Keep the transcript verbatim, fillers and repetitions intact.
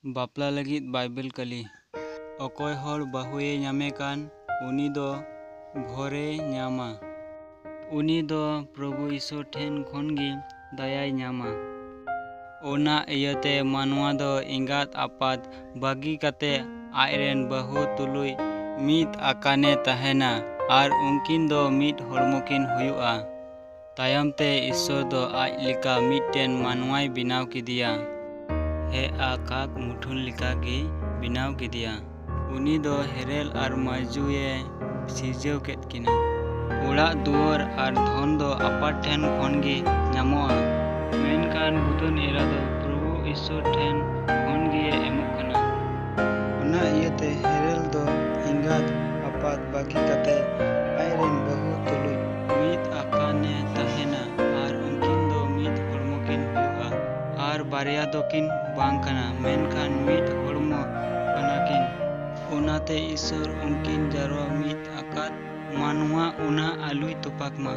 ᱵᱟᱯᱞᱟ ᱞᱟᱹᱜᱤᱫ ᱵᱟᱭᱵᱮᱞ ᱠᱟᱹᱞᱤ᱾ ᱚᱠᱚᱭ ᱦᱚᱲ ᱵᱟᱹᱦᱩᱭᱮ ᱧᱟᱢᱮ ᱠᱟᱱ, ᱩᱱᱤ ᱫᱚ ᱵᱷᱚᱨᱮ ᱧᱟᱢᱟ᱾ ᱩᱱᱤ ᱫᱚ ᱯᱨᱚᱵᱷᱩ ᱤᱥᱚᱨ ᱴᱷᱮᱱ ᱠᱷᱚᱱ ᱜᱮ ᱫᱟᱭᱟᱭ ᱧᱟᱢᱟ᱾ ᱚᱱᱟ ᱤᱭᱟᱹᱛᱮ ᱢᱟᱱᱣᱟ ᱫᱚ ᱮᱸᱜᱟᱛ ᱟᱯᱟᱛ ᱵᱟᱹᱜᱤ ᱠᱟᱛᱮ ᱟᱡᱨᱮᱱ ᱵᱟᱹᱦᱩ ᱛᱩᱞᱩᱡ ᱢᱤᱫ ᱟᱠᱟᱱᱮ ᱛᱟᱦᱮᱱᱟ ᱟᱨ ᱩᱱᱠᱤᱱ ᱫᱚ ᱢᱤᱫ ᱦᱚᱲᱢᱚ ᱠᱤᱱ ᱦᱩᱭᱩᱜᱼᱟ᱾ ᱛᱟᱭᱚᱢ ᱛᱮ ᱤᱥᱥᱚᱨ ᱫᱚ ᱟᱡ ᱞᱮᱠᱟ ᱢᱤᱫᱴᱮᱱ ᱢᱟᱱᱣᱟᱭ ᱵᱮᱱᱟᱣ ᱠᱮᱫᱮᱭᱟ᱾ ᱦᱮᱸ, ᱟᱠᱟᱠ ᱢᱩᱴᱷᱟᱹᱱ ᱞᱮᱠᱟ ᱜᱮ ᱵᱮᱱᱟᱣ ᱠᱮᱫᱮᱭᱟ᱾ ᱩᱱᱤ ᱫᱚ ᱦᱮᱨᱮᱞ ᱟᱨ ᱢᱟᱹᱭᱡᱩᱭᱮ ᱥᱤᱨᱡᱟᱹᱣ ᱠᱮᱫ ᱠᱤᱱᱟ᱾ ᱚᱲᱟᱜ ᱫᱩᱣᱟᱹᱨ ᱟᱨ ᱫᱷᱚᱱ ᱫᱚ ᱟᱯᱟᱛ ᱴᱷᱮᱱ ᱠᱷᱚᱱ ᱜᱮ ᱧᱟᱢᱚᱜᱼᱟ, ᱢᱮᱱᱠᱷᱟᱱ ᱜᱩᱫᱟᱹᱱ ᱮᱨᱟ ᱫᱚ ᱯᱨᱚᱵᱷᱩ ᱤᱥᱥᱚᱨ ᱴᱷᱮᱱ ᱠᱷᱚᱱ ᱜᱮ ᱮᱢᱚᱜ ᱠᱟᱱᱟ᱾ ᱚᱱᱟ ᱤᱭᱟᱹᱛᱮ ᱦᱮᱨᱮᱞ ᱫᱚ ᱮᱸᱜᱟᱛ ᱟᱯᱟᱛ ᱵᱟᱹᱜᱤ ᱠᱟᱛᱮ ᱟᱡᱨᱮᱱ ᱵᱟᱹᱦᱩ ᱛᱩᱞᱩᱡ ᱢᱤᱫ ᱟᱠᱟᱱᱮ ᱛᱟᱦᱮᱱᱟ ᱟᱨ ᱩᱱᱠᱤᱱ ᱫᱚ ᱢᱤᱫ ᱦᱚᱲᱢᱚ ᱠᱤᱱ ᱦᱩᱭᱩᱜᱼᱟ᱾ ᱟᱨ ᱵᱟᱨᱭᱟ ᱫᱚᱠᱤᱱ ᱵᱟᱝ ᱠᱟᱱᱟ, ᱢᱮᱱᱠᱷᱟᱱ ᱢᱤᱫ ᱦᱚᱲᱢᱚ ᱠᱟᱱᱟ ᱠᱤᱱ᱾ ᱚᱱᱟᱛᱮ ᱤᱥᱥᱚᱨ ᱩᱱᱠᱤᱱ ᱡᱟᱨᱣᱟ ᱢᱤᱫ ᱟᱠᱟᱫ ᱢᱟᱱᱣᱟ ᱚᱱᱟ ᱟᱞᱚᱭ ᱛᱚᱯᱟᱜ ᱢᱟ᱾